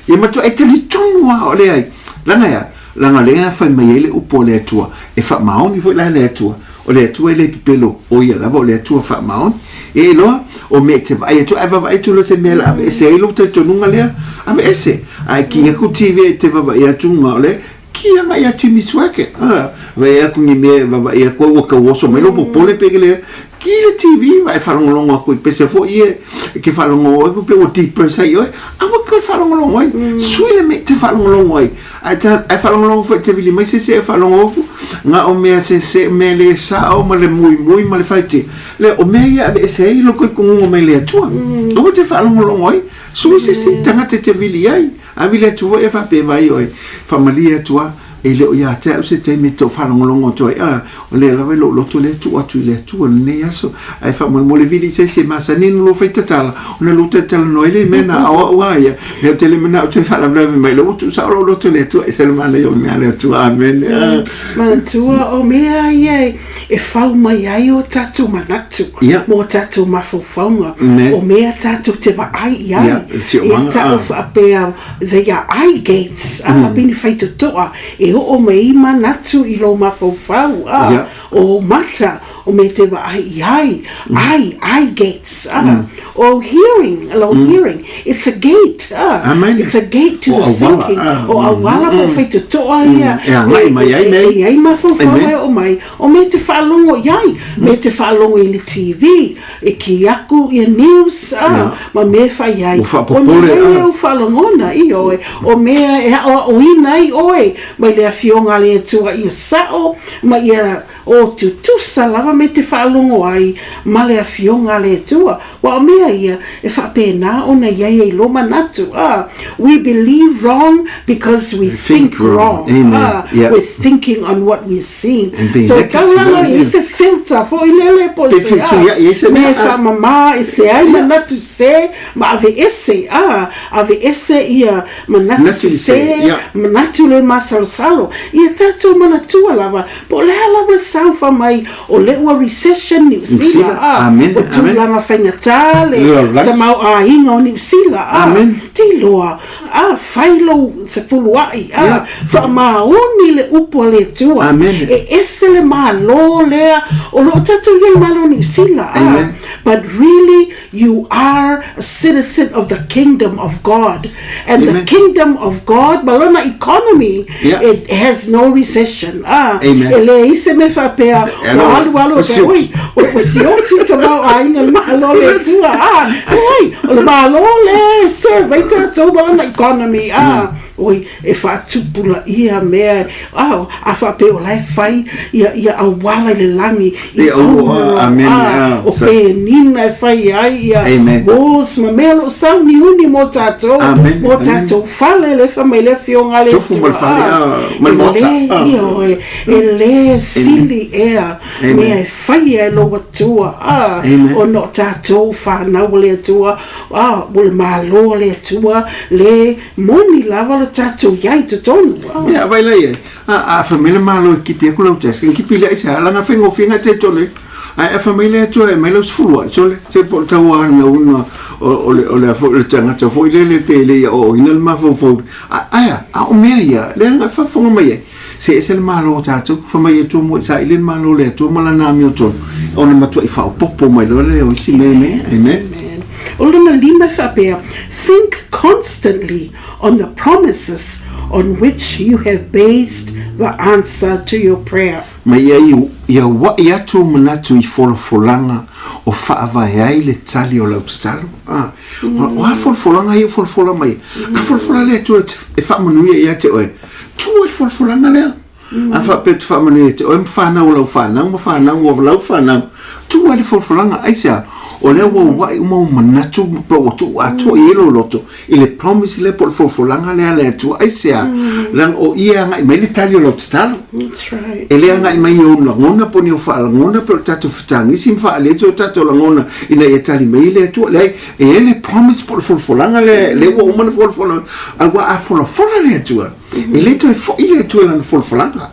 A: Ia matua e talitonu lava o leai. Leaga e a? Leaga o lea na fai mai ai le upu a le Atua, e faamaoni foi la le Atua. O le Atua e le pepelo, o ia lava o le Atua faamaoni. E iloa, o mea e te vaai atu, ae vaavaai atu loa se mea o le a aveese ai lou talitonuga lea, aveese. Ae ki aku TV e te vaavaai atu na o le, ki agai ia Jimmy Swaggart. Ah, vaai aku ni mea e vaavaai atu au ua tau oso mai lou popole pe ke lea, ki le TV ma e faalogologo atu i pese foi ia e ke faalogo ai pe ua depress ai oe, aua e toe faalogologo ai. Sui le mea e te faalogologo ai. Ae ta, ae faalogologo foi e te vili mai se isi e faalogo atu, na o mea se, se mea le sao ma le muimui ma le faiti. Lea, o mea ia e aveese ai lou talitonuga mai le Atua. Aua e te faalogologo ai, sui se isi tagata e te vili ai. A vili atu foi e faapea mai oe, faamalie atu lava, e le o ia te au se taimi e tou faalogologo atu ai, a, o lea lava i lou loto lea e tuu atu i le Atua i lenei aso. Ae faamolemole vili i se isi e masani ona lua fai tatala, ona lua talatalanoa ai lea i mea na o au lava ia, lea ou te le manao e toe faalavelave mai, lea ua tuu sao lou loto i le Atua, e ese le manaia o mea a le Atua. Amene.
B: Manatua o mea ia e fau mai ai o tatou manatu mo tatou mafaufauga, o mea tatou te vaai i ai. E tau faapea, they are eye gates, a, pei ni faitotoa e oo mai ai manatu i lou mafaufau, a, o ou mata, o mea te vaai i ai, eye, eye gates, a, o hearing, lou hearing, it's a gate, a, it's a gate to the thinking, o auala po o faitotoa ia
A: e agai mai ai mea e
B: i ai mafaufau e oo mai, o mea te faalogo i ai, mea te faalogo i le TV, e ki aku ia news, a, ma mea e fai ai, o mea ia u faalogona, ioe, o mea e aʻoaʻoina ai ʻoe mai le Afioga a le Atua ia sao ma ia o tutusa lava me te faalogo ai ma le Afioga a le Atua. Ua o mea ia e faapena ona i ai ai lo manatu, a, we believe wrong because we think wrong, a, we're thinking on what we're seeing. So e tau lalo i ai se filter foi lele po o se a, mea e faamama ese ai manatu sese ma aveese, a, aveese ia manatu sese, manatu le masalosalo. Ia tatou manatua lava, po o le a lava le saufa mai o le ua recession Niu Sila, a, o tulaga faigata le tamaoaiga o Niu Sila, a, te iloa, a, fai lou sefuluai, a, faamaoni le upu a le Atua, e ese le Malo lea o lo o tatou i ai le Malo o Niu Sila, a, but really You are a citizen of the kingdom of God. And the kingdom of God, ma lona economy, it has no recession. Ah, e leai se mea faapea, ua alu alu, ua oi, ua sioti le tamaoaiga i le Malo o le Atua. Ah, leai, o le Malo lea e serve ai tatou ma lona economy. Ah, oi, e faatupulaia mea, a, a faapea o la e fai ia, ia auala i le lagi, i auroa, a, o penina e fai ai ia walls ma mea o lo o sauniuni mo tatou, mo tatou fale, lea e fai mai le Afioga a le Atua, a, e le, ioe, e le sili ea mea e faia e lou Atua, a, ona o tatou fanau a le Atua, a, o le Malo a le Atua, le Moni lava lo tatou iai totonu.
A: Ia, vai la iai. A, a fai mai le Malo e kipi aku lau tax, kipi lea aisea, langa faigofie nga te tonu e. Ae a fai mai le Atua e aumai lau sefulu ai, sole, se po o le tauanauina o, o le, o le, a foi, o le tagata foi lele pe le i aoaoina le mafaufau. A, ae a, a o mea ia, lea na faafofoga mai ai, se ese le Malo o tatou, fai mai Atua mo i saili le Malo o le Atua ma lana amiotonu, ona matuai faaopoopo mai loa lea o isi mea nei. Amen.
B: Amen. O lona lima e faapea, Think constantly on the promises on which you have based the answer to your prayer.
A: Ma ia ia uaʻi atu ou manatu i folafolaga o faavae ai le tali o lau tatalo. A, o a folafolaga ia ua folafola mai? A folafola le Atua e faamanuia ia te oe, tuu ai le folafolaga lea. A faapea ou te faamanuia ia te oe ma fanau o lau fanau ma fanau o lau fanau, tuu ai le folafolaga. Aisea? O lea ua ua'i uma ou manatu ma ua tuu atoa i ai lou loto i le promise lea po o le folafolaga lea a le Atua. Aisea? Leaga o i e agai mai le tali o lau tatalo. E le agai mai i ou lagona po o ni ou faalagona po o le tatou fetagisi ma faaali atu o tatou lagona ina ia tali mai le Atua. Leai, e i ai le promise po o le folafolaga lea, lea ua uma ona folafola, aua a folafola le Atua, E le toe foi le Atua i lana folafolaga.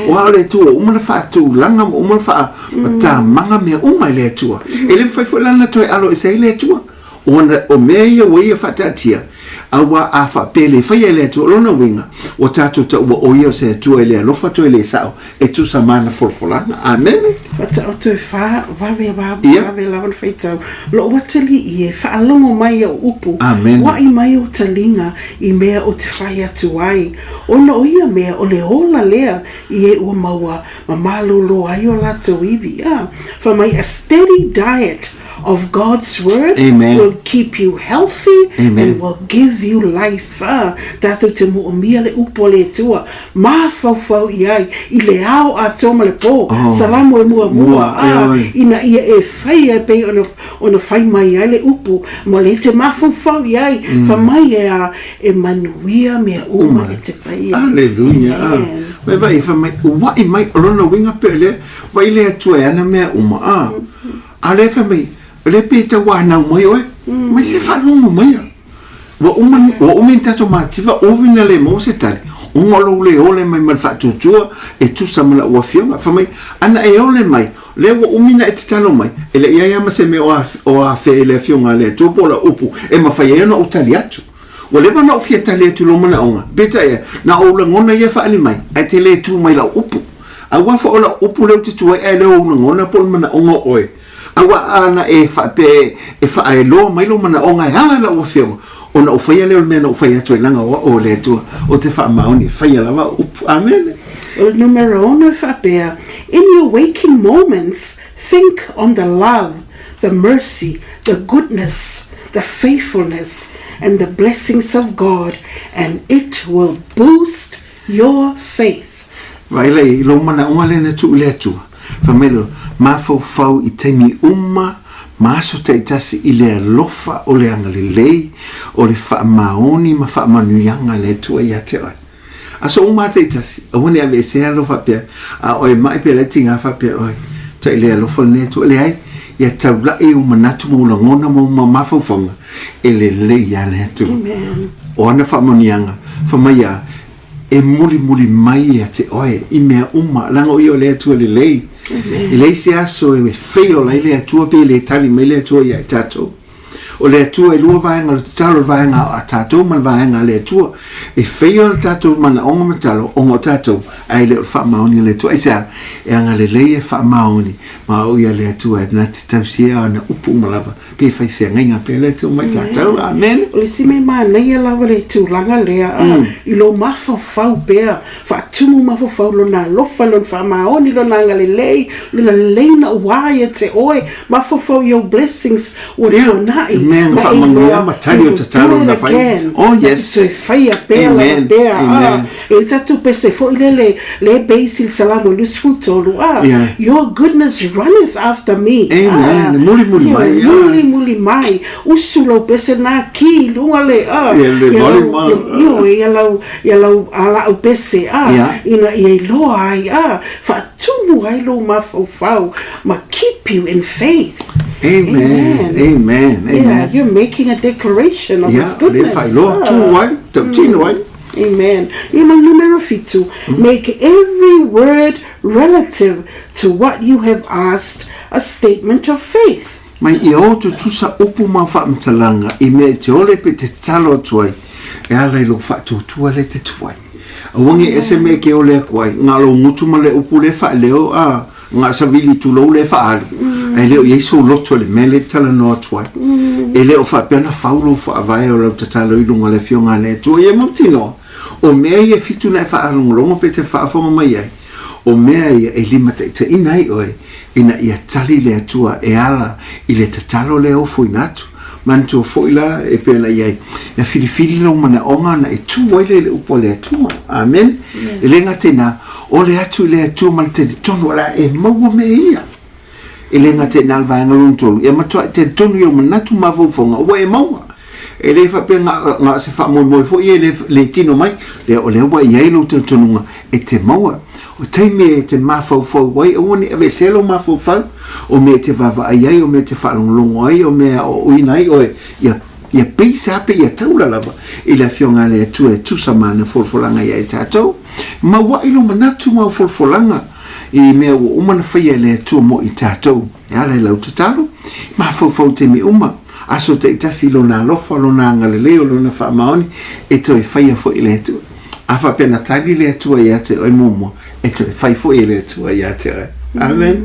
A: Aua o le Atua ua uma ona faatulaga ma uma ona faamatamaga mea uma e le Atua. E le mafai foi la ona toe alo ese ai le Atua. Ona o mea ia ua ia faataatia, auā a faapea e le faia e le Atua, o lona uiga, ua tatou taua o ia o se Atua e le alofa toe le sao e tusa ma ana folafolaga. Amene.
B: Faataoto e fa, vave vave lava ona faitau. Lou atalii e, faalogo mai au upu, ua'i mai ou taliga i mea ou te fai atu ai, ona o ia mea o le ola lea i e ua maua ma malōlō ai o latou iwi. A, fai mai, a steady diet of God's word Amen. will keep you healthy Amen. and will give you life. Ah, tatou te moomia le upu a le Atua, mafaufau i ai i le ao atoa ma le pō. Oh. Salamo e muamua, Mua, ah, e ina ia e faia e pei ona, ona fai mai ai le upu, ma le te mafaufau i ai, mm. fa mai e a, e manuia mea uma e te faia.
A: Hallelujah. Ah. Vai vai, fa mai, ua'i mai, o lona uiga pe lea, vai le Atua e ana mea uma. Ah. Mm -hmm. A lea fai mai, o lea pei e tauanau mai oe, mai se faalogo maia. Ua uma, ua umi ni tatou mativa, ovi na le maua se tali, ona o lou le ole mai ma le faatuatua e tusa ma lau afioga. Fai mai, ana e ole mai, lea ua umi na e tatalo mai, e le i ai lava ma se mea o o afea i le afioga a le Atua po o lau upu e mafai ai ona ou tali atu. Ua leva ona ou fia tali atu i lou manaoga, peitai ea, na ou lagona ia faaali mai, ae te le tu mai lau upu. Aua foi o lau upu lea ou te tu ai ae le o ou lagona po o le manaoga o oe. Aua ana e faapea e faaeloa mai lou manaoga e ala i lau afioga, ona ou faia lea o le mea na ou fai atu ai leaga o au o le Atua ou te faamaoni e faia lava au upu. Amene.
B: O le numera ono e faapea, In your waking moments, think on the love the mercy, the goodness, the faithfulness and the blessings of God and it will boost your faith.
A: Vaai i lou manaoga lea na tuu i le Atua, fai mai loa, mafaufau i taimi uma ma aso taitasi i le alofa o le agalelei, o le faamaoni ma faamanuiaga a le Atua ia te oe. Aso uma lava taitasi, aua ne i aveesea lou faapea, a oe mai pe la tiga faapea oe, tai le alofa lenei Atua. Leai, ia taulai ou manatu ma ou lagona ma ou mafaufauga e lelei ia le Atua. O ana faamanuiaga, fai mai ia, e mulimuli mai ia te oe i mea uma, leaga o ia o le Atua lelei. E leai se aso e fail ai le Atua pe le tali mai le Atua ia i tatou. O le Atua e lua vaega o le tatalo, o le vaega a tatou ma le vaega a le Atua. E faia le tatou manaoga ma tatalo ona o tatou, ae le o le faamaoni a le Atua. Aisea? E agalelei e faamaoni ma o ia le Atua e na te tausia ana upu uma lava pe fai feagaiga pea le Atua mai tatou. Amen.
B: O le isi mea manaia lava le tulaga lea, i lou mafaufau pea, faatumu mafaufau lona alofa, lona faamaoni, lona agalelei, lona lelei naua ia te oe, Mafaufau i ou blessings ua tuanai ma e iloa he will do it again.
A: Oh yes.
B: Na te toe faia pea lava pea. Ah, e i tatou pese foi lele le base i le Salamo 23, ah, Your goodness runneth after me.
A: Amen. Muli muli mai.
B: Muli muli mai. Usu lau pese na ki i luga le, ah, ia lau, ioe, ia lau, ia lau alaau pese, ah, ina ia iloa ai, ah, faatumu ai lou mafaufau ma keep you in faith.
A: Amen. Amen. Amen.
B: Yeah, you're making a declaration of His goodness.
A: Yeah, le whailoa, tū ai, tautino ai.
B: Amen. Ia ma numero fitu, make every word relative to what you have asked a statement of faith.
A: Mai ia o tutusa upu ma faamatalaga i mea e te ole pe te tatalo atu ai, e ala i lou faatuatua lea te tu ai. Aua nge ese mea e ke ole aku ai, nga lou gutu ma le upu lea faaleo a nga savili tulou lea faaalu, ae le o i ai sou loto i le mea lea e talanoa atu ai. E le o faapea ona fau lou faavae o lau tatalo i luga o le Afioga a le Atua. Ia mautinoa, o mea ia e fitu na e faalogologo pe te faafofoga mai ai, O mea ia e limataitaiina ai oe ina ia tali le Atua e ala i le tatalo lea ofoina atu. Manatua foi la e pei ona i ai, ia filifili lou manaoga ona e tu ai lea i le upu a le Atua. Amene. E le gata i na, ole atu i le Atua ma le talitonu o le a e maua mea ia. E le gata i na le vaega lona tolu, ia matuai talitonu i ou manatu ma mafaufauga ua e maua. E le faapea na, na se faamoemoe foi ia e le, le tino mai, lea o lea ua i ai lou talitonuga e te maua. O taimi e te mafaufau ai, aua ne i aveesea lou mafaufau, o mea e te vaavaai ai, o mea e te faalogologo ai, o mea e aoaoina ai oe, ia, ia pei sa pe ia taula lava i le Afioga a le Atua e tusa ma ana folafolaga ia i tatou. Maua'i lou manatu ma au folafolaga i mea ua uma ona faia e le Atua mo i tatou. E ala i lau tatalo, mafaufau i taimi uma. Aso taitasi i Lona alofa, Lona agalelei, o Lona faamaoni, e toe faia foi e le Atua. A faapea na tali le Atua ia te oe muamua, e toe fai foi e le Atua ia te oe. Amen.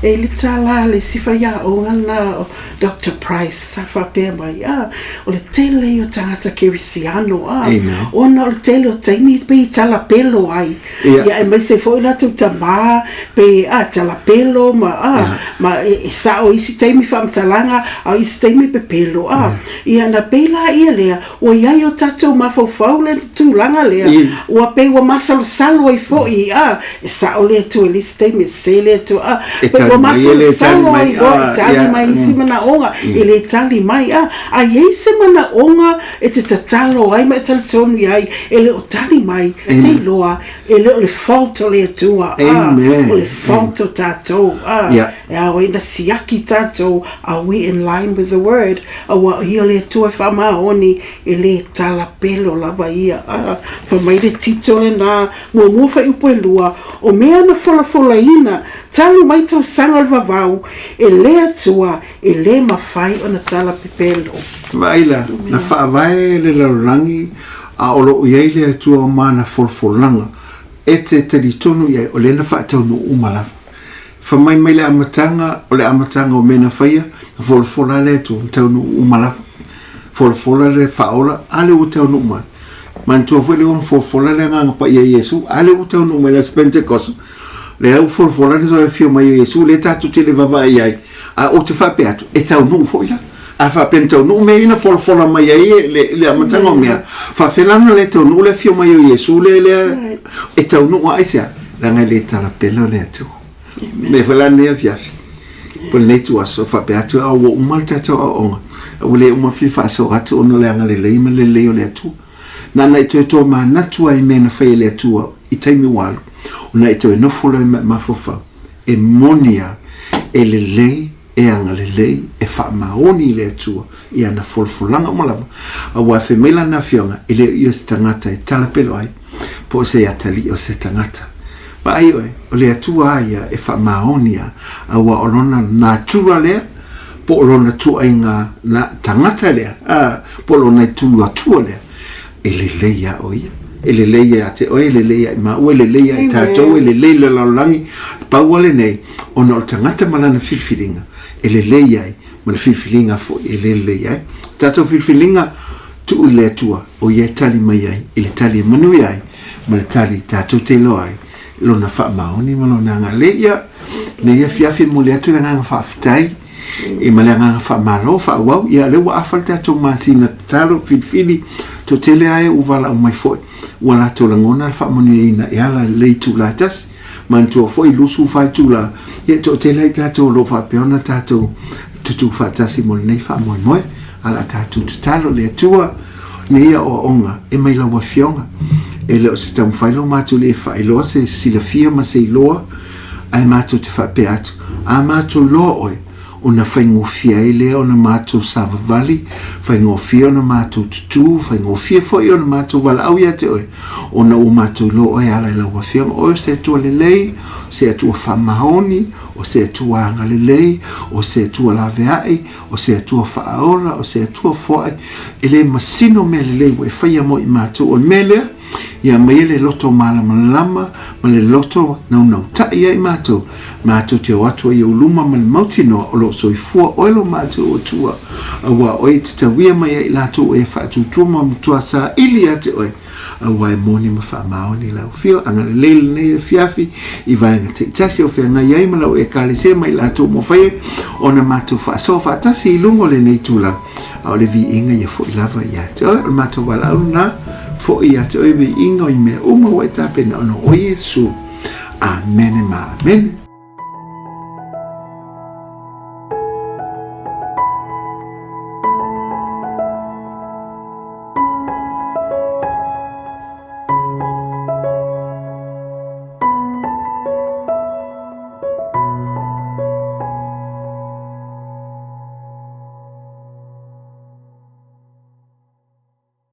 B: E le tala le isi faiaoga lena o Doctor Price sa faapea mai, a, o le tele ia o tagata kerisiano, a, ona o le tele o taimi pei e talapelo ai. Ia, aemaise foi latou tama, pei, a, talapelo ma, a, ma e, e sao isi taimi faamatalaga, a o isi taimi pepelo, a. Ia, na pei la ia lea, Ua i ai o tatou mafaufau le tulaga lea, ua pei ua masalosalo ai foi, a, e sa'o le Atua i le isi taimi, e sese le Atua, a,
A: E
B: pei ua
A: tali mai, e le tali
B: masalosalo
A: mai,
B: ai loa, e
A: a,
B: tali
A: ia,
B: mai isi manaoga, e le tali mai, a, a i ai se manaoga e te tatalo ai ma e talitonu i ai, e le o tali mai, te iloa, e le o le fault o le Atua, a,
A: Amen.
B: o le fault o tatou, a,
A: Ia.
B: e ao ai ona siaki tatou, are we in line with the word? Aua o ia le Atua e faamaoni, e lē talapelo lava ia. A, fai mai le tito lenā, muamua fuaiupu e lua, o mea na folafolaina talu mai tausaga o le vavau, e le Atua, e lē mafai ona talapepelo.
A: Vaai la, na faavae le lalolagi, a o lo o i ai le Atua o mana folafolaga, e te talitonu i ai, o lea na faataunuu uma lava. Fai mai mai le amataga, o le amataga o mea na faia, na folafola le Atua, na taunuu uma lava. Folafola le faaola, a lea ua taunuu mai. Manatua foi lea ua folafola le Agaga Paia i Iesu, a lea ua taunuu mai le aso Pentekoso, lea ua folafola le toe afio mai o Iesu, lea tatou te le vaavaai i ai, a ou te faapea atu, e taunuu foi la. A faapea na taunuu mea ia na folafola mai ai le, le amataga o mea, faafefea la ona le taunuu le afio mai o Iesu lea, lea e taunuu a aisea? Leaga e le talapelo le Atua. Mea foi la lenei afiafi, po o lenei ituaso, faapea atu, a ua uma le tatou aoaoga, ua le uma fia faasoa atu ona o le agalelei ma le lelei o le Atua. Na ona e toe tomanatu lava i mea na fai e le Atua i taimi ua alu, ona e toe nofo loa ma e mafaufau, e moni lava, e lelei e agalelei, e faamaoni i le Atua i ana folafolaga uma lava, aua e fai mai lana afioga, e le o ia se tagata e talapelo ai, po o se atalii o se tagata. Vaai oe, o le Atua a ia e faamaoni a, aua o lona natura lea, po o lona tuaiga na, tagata lea, a, po o lona itu Atua lea, e lelei ia o ia. E lelei ia te oe, e lelei ia i maua, e lelei ia i tatou, e lelei le lalolagi. Pau o lenei, ona o le tagata ma lana filifiliga, e lelei ai, ma le filifiliga foi e le lelei ai. Tatou filifiliga, tuu i le Atua, o ia e tali mai ai, i le tali e manuia ai, ma le tali tatou te iloa ai, lona faamaoni ma lona agalelei. Ia, lenei afiafi e momoli atu le agaga faafetai, e ma le agaga faamalo faaauau. Ia, lea ua afa le tatou masina tatalo, filifili, toatele lava e ua valaau mai foi, ua latou lagona le faamanuiaina e ala i le itula e tasi. Manatua foi 24 itula, ia e toatele lava i tatou o lo o faapea ona tatou tutū faatasi mo lenei faamoemoe. A o le a tatou tatalo i le Atua nei aoaoga e mai lau Afioga. E le o se taumafai lo matou le faailoa se silafia ma se iloa, ae matou te faapea atu, a matou iloa oe, ona faigofie ai lea ona matou savavali, faigofie ona matou tutū, faigofie foi ona matou valaau ia te oe, ona ua matou iloa oe e ala i lau Afioga, oe o se Atua lelei, o se Atua faamaoni, o se Atua agalelei, o se Atua laveai, o se Atua faaola, o se Atua foai, e le masino mea lelei ua e faia mo i matou. O le mea lea, ia aumaia le loto malamalama ma le loto naunautai ia i matou, matou te o atu ai i ou luma ma le mautinoa o lo o soifua oe lo matou Atua, aua o oe e te tauia mai ai i latou o e faatuatua ma matua saili ia te oe, aua e moni ma faamaoni lau Afio. Agalelei lenei afiafi i vaega taitasi o feagai ai ma lau Ekalesia ma i latou ua mafai ona matou faasoa faatasi i luga o lenei tulaga, a o le viiga ia foi lava ia te oe. O le matou valaau lena, foi ia te oe viiga o i mea uma ua e tapena ona o Iesu. Amene ma amene.